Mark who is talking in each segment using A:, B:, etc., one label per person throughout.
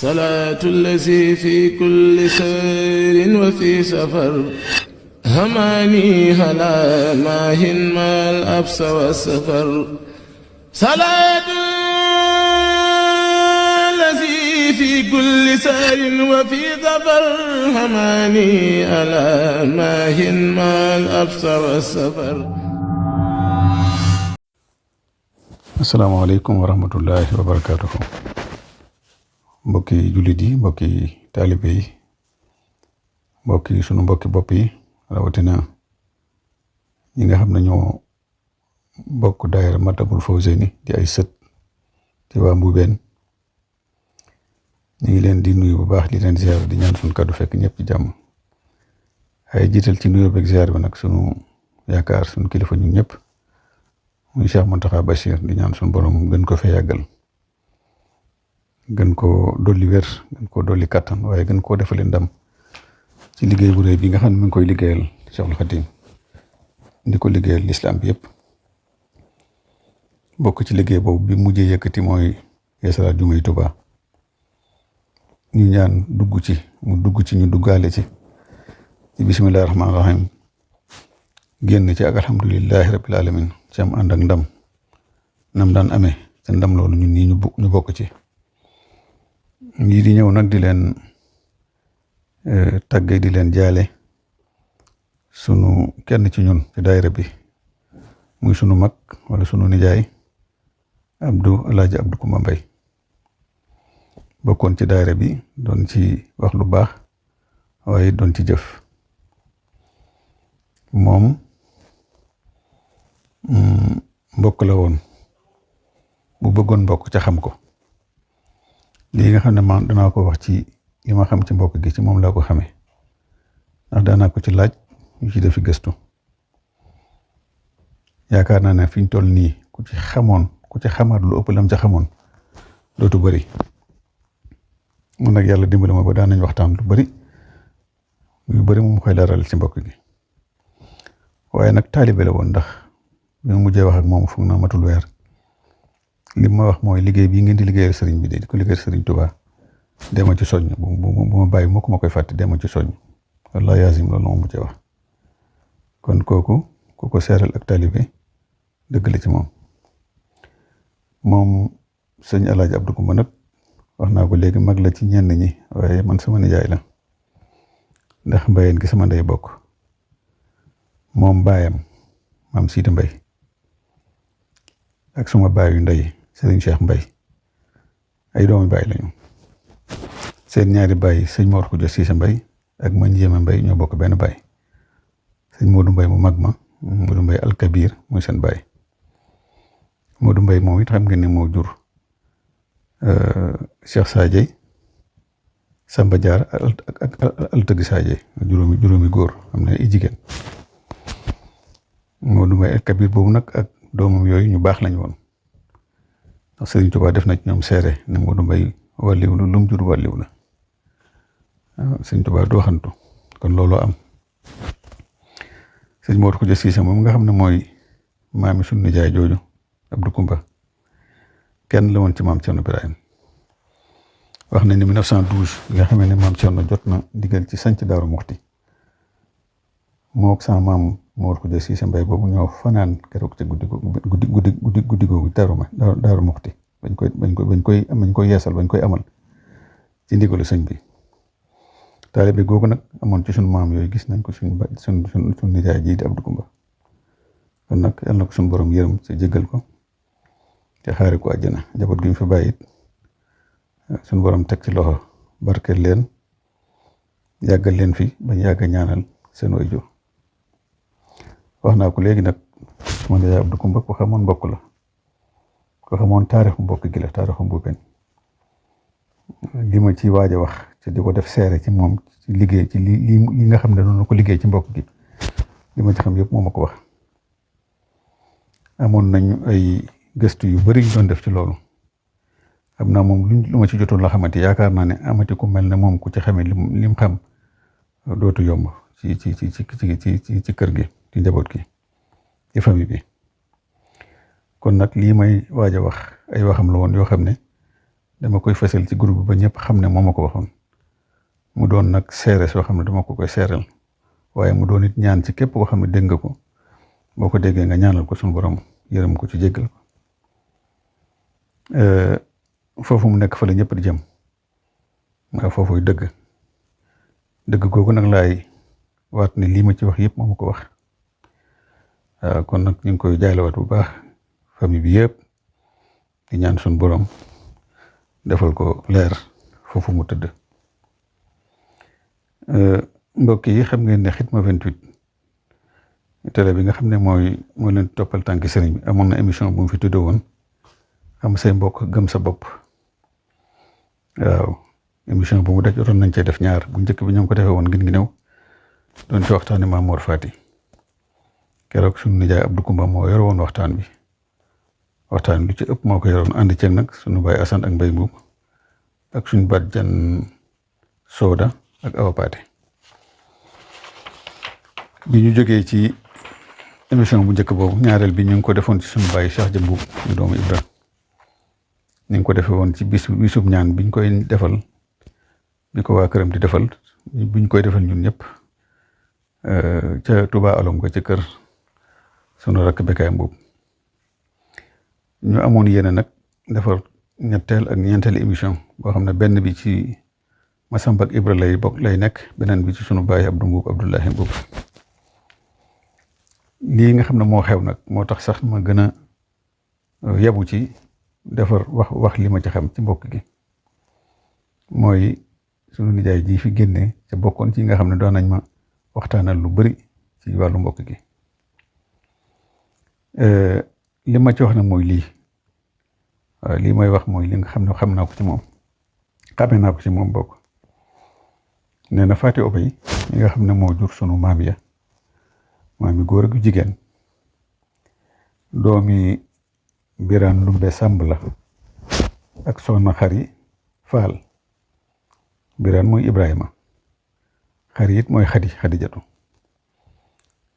A: salaatu allazi fi kulli sayrin wa fi safar hamaani halaa maahin maal absa wa safar salaatu allazi fi kulli sayrin wa fi safar hamaani halaa maahin maal absa wa safar.
B: asalaamaaleykum wa rahmatullahi wa barakaatuhu. Mbokki jullit yi, mbokki taalibe yi, sunu mbokki bopp yi, rawatina ñi nga xam ne ñoo bokk daayira Matlabul Fawzayni di ay sët ci waa Mbuubeen, ñu ngi leen di nuyu bu baax di leen ziar di ñaan sunu kaddu fekk ñëpp ci jàmm. ay jiital ci nuyoo beeg ziar bi nag sunu yaakaar sunu kilifa ñun ñëpp muy Cheikh Mountakha Bachir di ñaan sunu borom gën ko fee yàggal, gën koo dolli wér, gën koo dolli kattan, waaye gën koo defali ndam ci liggéey bu rëy bi nga xam ne mi ngi koy liggéeyal Cheikhul Khadim di ko liggéeyal lislaam bi yëpp. bokk ci liggéey boobu bi mujjee yëkkati mooy yeesalaat jumay Tuubaa. ñu ñaan dugg ci ñu duggaale ci bismillahi rahmaani rahim, génn ci ak alhamdulillahi rabbil alamin ci am ànd ak ndam nam daan amee te ndam loolu ñun ñii ñu bokk ci. ñii di ñëw nag di leen tàgge di leen jaale sunu kenn ci ñun ci daayira bi, muy sunu mag wala sunu nijaay Alaaji Abdou Koumba Mbay, bokkoon ci daayira bi doon ci wax lu baax waaye doon ci jëf. moom mbokk la woon bu bëggoon mbokk ca xam ko. lii nga xam ne man danaa ko wax ci li ma xam ci mbokk gi ci moom laa ko xamee, ndax daanaa ko ci laaj ñu ci defi gëstu. yaakaar naa ne fi ñu toll nii ku ci xamaat lu ëpp lam ca xamoon dootu bëri. mun nag yàlla dimbali ma ba daan nañ waxtaan lu bëri moom koy leeral ci mbokk gi. waaye nag taalibe la woon, ndax bi mu mujjee wax ak moom foog naa matul weer. li ma wax mooy liggéey bii ngeen di liggéeyal sëriñ bi di ko liggéeyal sëriñ Tuubaa, dema ci soññ bu ma bàyyi moo ko ma koy fàtte, dema ci soññ. wallaahi yaasim loolu moom mujjee wax. kon kooku ku ko seeral ak taalibe dëgg la ci moom sëñ Alaaji Abdou Koumba nag wax naa ko léegi mag la ci ñenn ñi, waaye man sama nijaay la, ndax mbayeen gi sama ndey bokk. moom baayam maam Siidi Mbay ak suma baayu ndey Sëriñ Cheikh Mbay ay doomi baay lañu. seen ñaari baay sëñ Mor Xuja Siise Mbay ak ma Njéeme Mbay ñoo bokk benn baay. sëñ Moodu Mbay mu mag ma, Moodu Mbay alkabir muy seen baay. Moodu Mbay moom it xam ngeen ne moo jur Cheikh Saajay, Samba Jaar ak Altëgg Saajay, juróomi góor am na i jigéen. Moodu Mbay alkabir boobu nag ak doomam yooyu ñu baax lañ woon, ndax Sëriñ Tuubaa def na ci ñoom seere ne Moodu Mbay wàlliw la, lu mu jur wàlliw la. Sëriñ Tuubaa du waxantu, kon looloo am. sëñ Mor Xuja Siise moom nga xam ne mooy maami sunu nijaay jooju Abdou Koumba, kenn la woon ci maam Cerno Birahim. wax nañ ne 1912 nga xamee ne maam Cerno jot na ndigal ci sanc Daaru Muxti, moo ak sama maam Mor Xuja Siise Mbay boobu ñoo fanaan keroog ca guddi googu Daaru Muxti bañ koy yeesal bañ koy amal ci ndigalu sëñ bi. taalibe googu nag amoon ci sunu maam yooyu gis nañ ko suñu nijaay ji di Abdou Koumba. kon nag yal na ko suñu borom yërëm ci jéggal ko te xaari ko àjjana. njaboot gi ñu fi bàyyi it suñu borom teg ci loxo barkeel leen, yàggal leen fi bañ yàgg a ñaanal seen waajur. wax naa ko léegi nag suma nijaay Abdou Koumba ko xamoon mbokk la, ko xamoon taarixu mbokk gi la, taarixu Mbuubeen. li ma ci waaj a wax te di ko def seere ci moom ci liggéey ci li nga xam ne doon na ko liggéey ci mbokk gi, li ma ci xam yëpp moo ma ko wax. amoon nañu ay gëstu yu bari ñu doon def ci loolu. xam naa moom lu ma ci jotoon la xamante yaakaar naa ne amati ku mel ne moom ku ci xamee lim xam dootu yomb ci kër gi, ci njaboot gi, ci famille bi. kon nag lii may waaj a wax ay waxam la woon yoo xam ne dama koy fësal ci groupe ba ñëpp xam ne moo ma ko waxoon mu doon nag seere soo xam ne dama ko koy seeral waaye mu doon it ñaan ci képp koo xam ne dégg nga ko boo ko déggee nga ñaanal ko suñu borom yërëm ko ci jéggal ko foofu mu nekk fa la ñëpp di jëm waaw foofuy dëgg googu nag laay waat ne lii ma ci wax yëpp moo ma ko wax waaw kon nag ñu ngi koy jaaylewaat bu baax famille bi yëpp di ñaan suñu borom defal ko leer foofu mu tëdd mbokk yi xam ngeen ne Khidma 28 télé bi nga xam ne moo leen toppal tànki sëriñ bi amoon na émission bu mu fi tuddee woon xam say mbokk gëm sa bopp waaw émission bu mu def jotoon nañ cee def ñaar bu njëkk bi ñoo ngi ko defee woon ngin ngi new doon ci waxtaani Maam Mor Fati keroog suñu nijaay Abdou Koumba moo yor woon waxtaan lu ci ëpp moo ko yoroon ànd ceeg nag suñu baay Assane ak Mbay Mbuub ak suñu bàjjan Sooda ak Awa Paate bi ñu jógee ci émission bu njëkk boobu ñaareel bi ñu ngi ko defoon ci suñu baay Cheikh Jëmbuub ñu doomu Ibra ñu ngi ko defee woon ci bisub ñaan biñ koy defal bi ko waa këram di defal biñ koy defal ñun ñëpp ca Touba Alom ga ca kër sunu rakk Bekaay Mbuub ñu amoon yéene nag defar ñetteel ak ñeenteel émission boo xam ne benn bi ci Masamba ak Ibra lay nekk beneen bi ci sunu baay Abdou Mbuub Abdoulahi Mbuub lii nga xam ne moo xew nag moo tax sax ma gën a yabu ci defar wax li ma ci xam ci mbokk gi mooy sunu nijaay ji fi génne ca bokkoon ci nga xam ne doon nañ ma waxtaanal lu bari ci wàllu mbokk gi li ma ci wax nag mooy lii waaw lii may wax mooy li nga xam ne xam naa ko ci moom xamee naa ko ci moom bokk nee na Faati Obey mi nga xam ne moo jur sunu maam ya maam yi góor ak jigéen doomi Biraan Ndumbe Sàmb la ak Soxna Xari Faal Biraan mooy Ibrahima Xari it mooy Xadijatu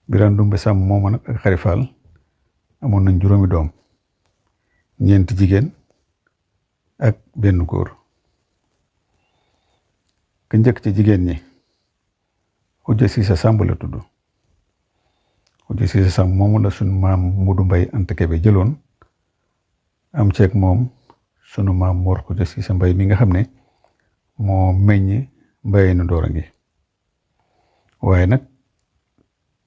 B: Biraan Ndumbe Sàmb mooma nag ak Xari Faal amoon nañ juróomi doom ñeenti jigéen ak benn góor ka njëkk ci jigéen ñi Xuja Siise Sàmb la tudd Xuja Siise Sàmb moomu la sunu maam Mudu Mbay Anta Kebe jëloon am ceeg moom sunu maam Mor Xuja Siise Mbay mi nga xam ne moo meññ Mbayee na Ndoora ngi waaye nag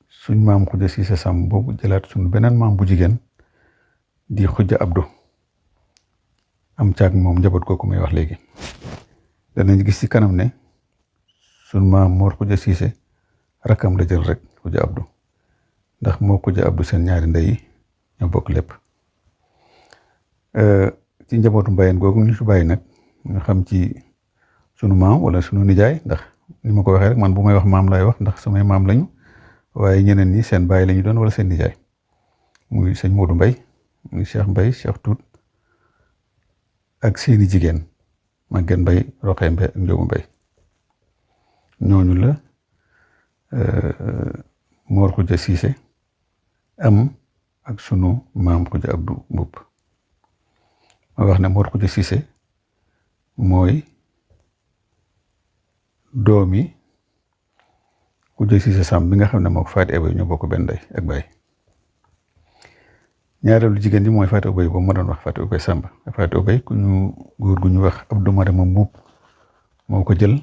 B: suñ maam Xuja Siise Sàmb boobu jëlaat sunu beneen maam bu jigéen di Xuja Abdu am caag moom njaboot kooku may wax léegi danañ gis ci kanam ne sunu maam Mor Xuja Siise rakkam la jël rek Xuja Abdu ndax moo Xuja Abdu seen ñaari ndey ñoo bokk lépp ci njabootu mbayeen googu ñu fi bàyyi nag ñu xam ci sunu maam wala sunu nijaay ndax ni ma ko waxee rek man bu may wax maam laay wax ndax samay maam lañu waaye ñeneen ñi seen baay lañu doon wala seen nijaay muy sëñ Modou Mbay muy Cheikh Mbay Cheikh Tuut ak seeni jigéen Maguette Mbay Roxee Mbay ak Njóobu Mbay ñooñu la Mor Xuja Siise am ak sunu maam Xuja Abdu Mbuub ma wax ne Mor Xuja Siise mooy doomi Xuja Siise Sàmb bi nga xam ne moo ko Faati Obey ñoo bokk benn ndey ak baay ñaareelu jigéen bi mooy Faati Obey boobu ma doon wax Faati Obey Sàmb Faati Obey ku ñu góor gu ñu wax Abdu Marema Mbuub moo ko jël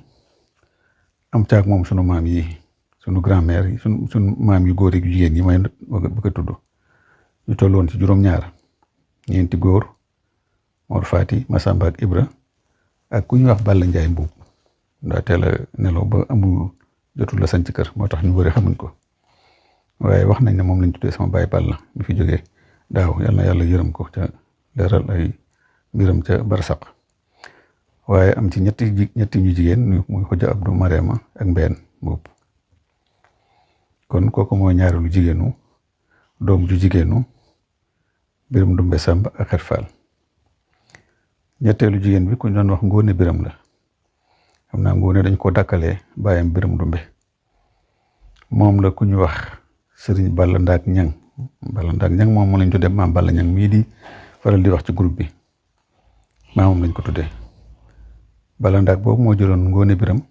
B: am caag moom sunu maam yi sunu grand-mère yi sunu maam yu góor yi jigéen yi may bëgg a tudd ñu tolloon ci juróom-ñaar ñeenti góor Mor Faati Masamba ak Ibra ak ku ñuy wax Balla Njaay Mbuub ndaa teel a nelaw ba amul jotul la sañ ci kër moo tax ñu bëri xamuñ ko waaye wax nañ ne moom lañ tuddee sama baay Balla mi fi jógee daaw yal na yàlla yërëm ko ca leeral ay mbiram ca barsaq waaye am ci ñetti ñu jigéen muy Xuja Abdu Marema ak Mbeen Mbuub kon kooku mooy ñaareelu jigéenu doom ju jigéenu Biram Ndumbe Sàmb ak Xet Faal ñetteelu jigéen bi ku ñu doon wax Ngóone Biram la xam naa Ngóone dañ ko dàkkalee baayam Biram Ndumbe moom la ku ñu wax Sëriñ Balla Ndaak Ñang moom lañ tuddee maam Balla Ñang mii di faral di wax ci groupe bi maamam lañ ko tuddee Balla Ndaak boobu moo jëloon Ngoone Biram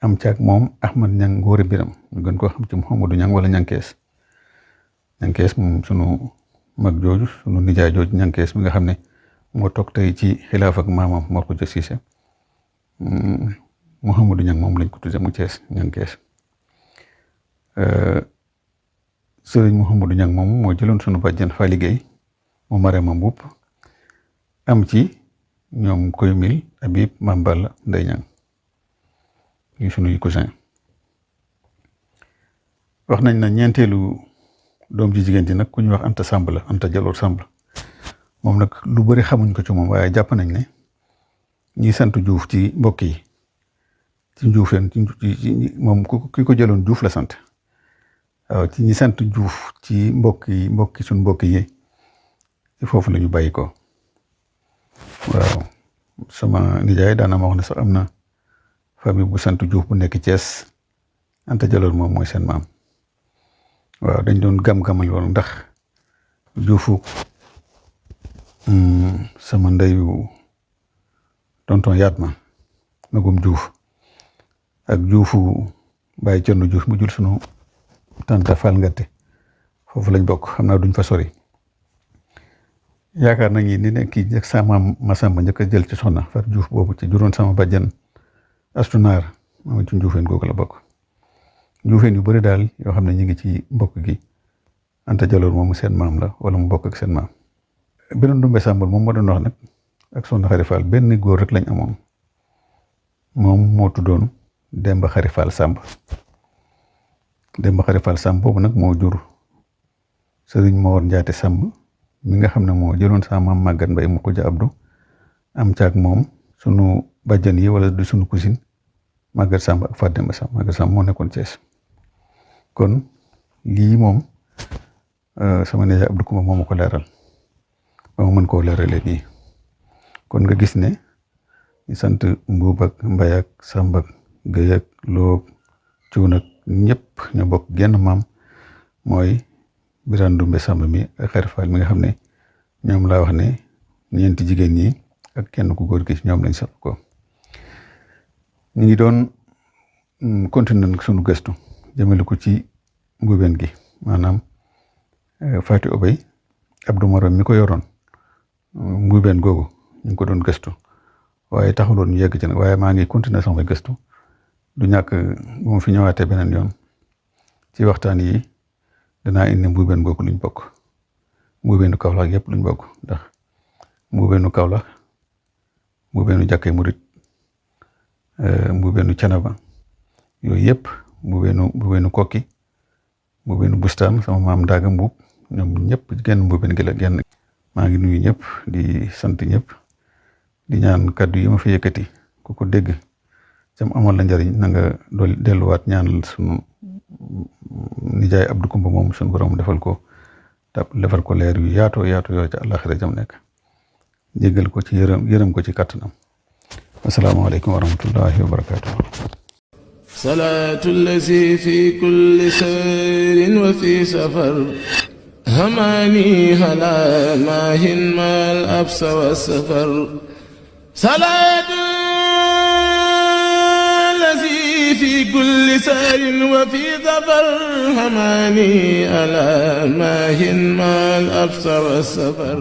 B: am caag moom Ahmad Ñang Ngóore Biram ñu gën koo xam ci Mouhamadou Ñang wala Ñankees. Ñankees moom sunu mag jooju sunu nijaay jooju Ñankees mi nga xam ne moo toog tey ci xilaaf ak maamam Mor Xuja Siise Mouhamadou Ñang moom lañ ko tudde mu Cees Ñankees. Sëriñ Mouhamadou Ñang moom moo jëloon sunu bàjjen fa liggéey mu Marema Mbuub am ci ñoom koy mil Habib Mam Balla Ndey Ñang ñu sunuy cousin. wax nañ na ñeenteelu doom ji jigéen ji nag ku ñuy wax Anta Samb la Anta Jaloor Samb moom nag lu bari xamuñ ko ci moom waaye jàpp nañ ne ñi sant Juuf ci mbokk yi ci Njuufeen ci moom ki ko jëloon Juuf la sant waaw ci ñi sant Juuf ci mbokki suñ mbokk yi ci foofu la ñu bàyyi ko. waaw sama nijaay daana ma wax ne sax am na famille bu sant Juuf bu nekk Thiès Anta Jaloor moom mooy seen maam. waaw dañ doon gam-gamal woon ndax Juufu sama ndeyu tonton Yaatma magum Juuf ak Juufu Baye Cerno Juuf mu jul sunu tanta Fall Ngatte foofu lañ bokk xam naa duñ fa sori. yaakaar nañu ni ne kii njëkk sama Masamba njëkk a jël ci soxna Fat Juuf boobu ci juróon sama bàjjan Astunaar moom ci Njuufeen googu la bokk. Njuufeen yu bëri daal yoo xam ne ñu ngi ci mbokk gi Anta Jaloor moomu seen maam la wala mu bokk ak seen maam. Biram Ndumbe Sàmbal moom moo doon wax nag ak Soxna Xari Fall benn góor rek lañ amoon moom moo tuddoon Demba Xari Fall Sàmb. Demba Xari Fall Sàmb boobu nag moo jur Sëriñ Mor Njaate Sàmb mi nga xam ne moo jëloon sa maam Màggat Mbay mu ko ja Abdu am caag moom sunu bàjjan yi wala du sunu cousine Màggat Sàmb ak Faat Demba Sàmb Màggat Sàmb moo nekkoon Cees. kon lii moom sama nijaay Abdou Koumba moo ma ko leeral ba ma mën koo leeralee nii kon nga gis ne ñu sant Mbuub ak Mbay ak Sàmb ak Gëy ak Loob Cuun ak ñëpp ñoo bokk genn maam mooy Birane Ndumbe Sàmb mi ak Xari Fall mi nga xam ne ñoom laa wax ne ñeenti jigéen ñi ak kenn ku góor gi ñoom lañ sax ko. ñu ngi doon continuer nag sunu gëstu jëmale ko ci Mbuubeen gi maanaam Faati Obey Abdou Maram mi ko yoroon Mbuubeen googu ñu ngi ko doon gëstu waaye taxuloon ñu yegg ci nag waaye maa ngi continuer sama gëstu du ñàkk bu ma fi ñëwaatee beneen yoon ci waxtaan yi danaa indi Mbuubeen googu luñ bokk Mbuubeenu Kawlax yëpp luñ bokk ndax Mbuubeenu Kawlax Mbuubeenu Jàkkay Murit Mbuubeenu Canaba yooyu yëpp Mbuubeenu Kokki Mbuubeenu Bustaan sama maam Ndaaga Mbuub ñoom ñëpp genn Mbuubeen gi la genn. maa ngi nuyu ñëpp di sant ñëpp di ñaan kaddu yi ma fi yëkkati ku ko dégg cam amal la njariñ na nga delluwaat ñaanal sunu nijaay Abdou Koumba moom sunu borom defal ko leer yu yaatoo yoo ca àllaxira jam nekk jéggal ko ci yërëm ko ci kàttanam. asalaamaaleykum wa rahmatullahi wa barakaatuh.
A: salaatu lazi fi kulli sayrin wa fi safar هماني هلا ماهن ما الأبس والسفر صلاة الذي في كل سار وفي ظفر هماني ألا ماهن ما الأبس والسفر